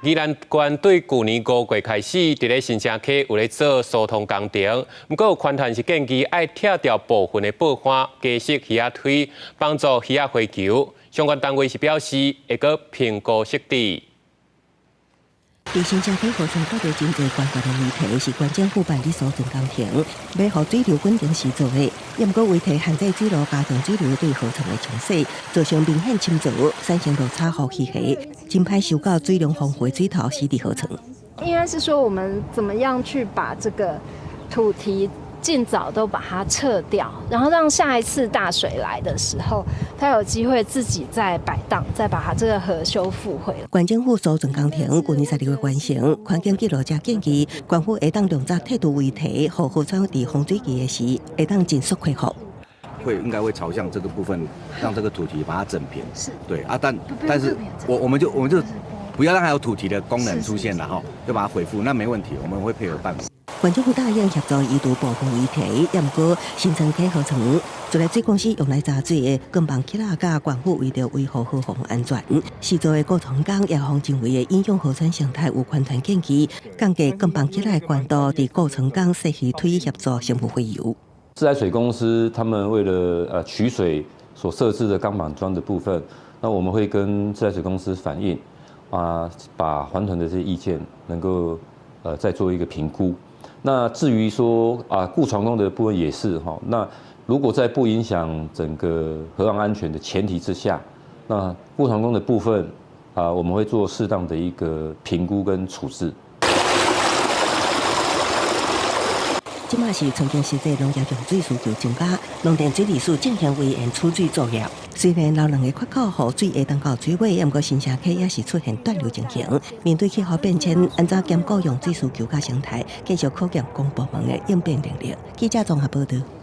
宜蘭縣對舊年5月開始，佇咧新城溪有咧做疏通工程，毋過有環團是建議愛拆掉部分的布帆，加設魚仔推，幫助魚仔洄游。相關單位是表示會閣評估設置。佇新城溪河床帶來真濟關鍵的議題，是縣政府辦理疏浚工程，欲予水流穩定時做的。毋過圍堤限制水路，加強水流對河床的沖洗，造成明顯深槽，產生落差予魚蝦，真歹收到水量豐富的水頭死佇河床。應該是說，我們怎麼樣去把這個土堤盡早都把它撤掉，然後讓下一次大水來的時候，它有機會自己再擺盪，再把它這個河修復回來。縣政府疏浚工程舊年12月完成，環境記錄者建議，縣府會當量早退除圍堤，予河川佇洪水期的時會當盡速恢復。會應該會朝向這個部分，讓這個土堤把它整平。是，對啊，但是我們就不要讓它有土堤的功能出現了哈，就把它恢復，那沒問題，我們會配合辦法。縣政府答應協助移除部分圍堤，也毋過新城溪河床，自來水公司用來閘水的鋼棒起來，佮縣府為著維護河防安全，施作的過程中也予認為會影響河川生態，有環團建議降低鋼棒起來懸度，佇過程中設魚推協助生物洄游。自來水公司他們為了取水所設置的鋼板樁的部分，那我們會跟自來水公司反映，啊，把環團的這些意見能夠再做一個評估。那至於說啊，固床工的部分也是哈，那如果在不影響整個河岸安全的前提之下，那固床工的部分啊，我們會做適當的一個評估跟處置。這馬是春耕時節，農業用水需求增加，農田水利署進行圍堰儲水作業。雖然留兩个缺口，予水會當到水尾，毋過新城溪也是出現斷流情形。面對氣候變遷，按怎兼顧用水需求佮生態，繼續考驗公部門的應變能力。記者綜合報導。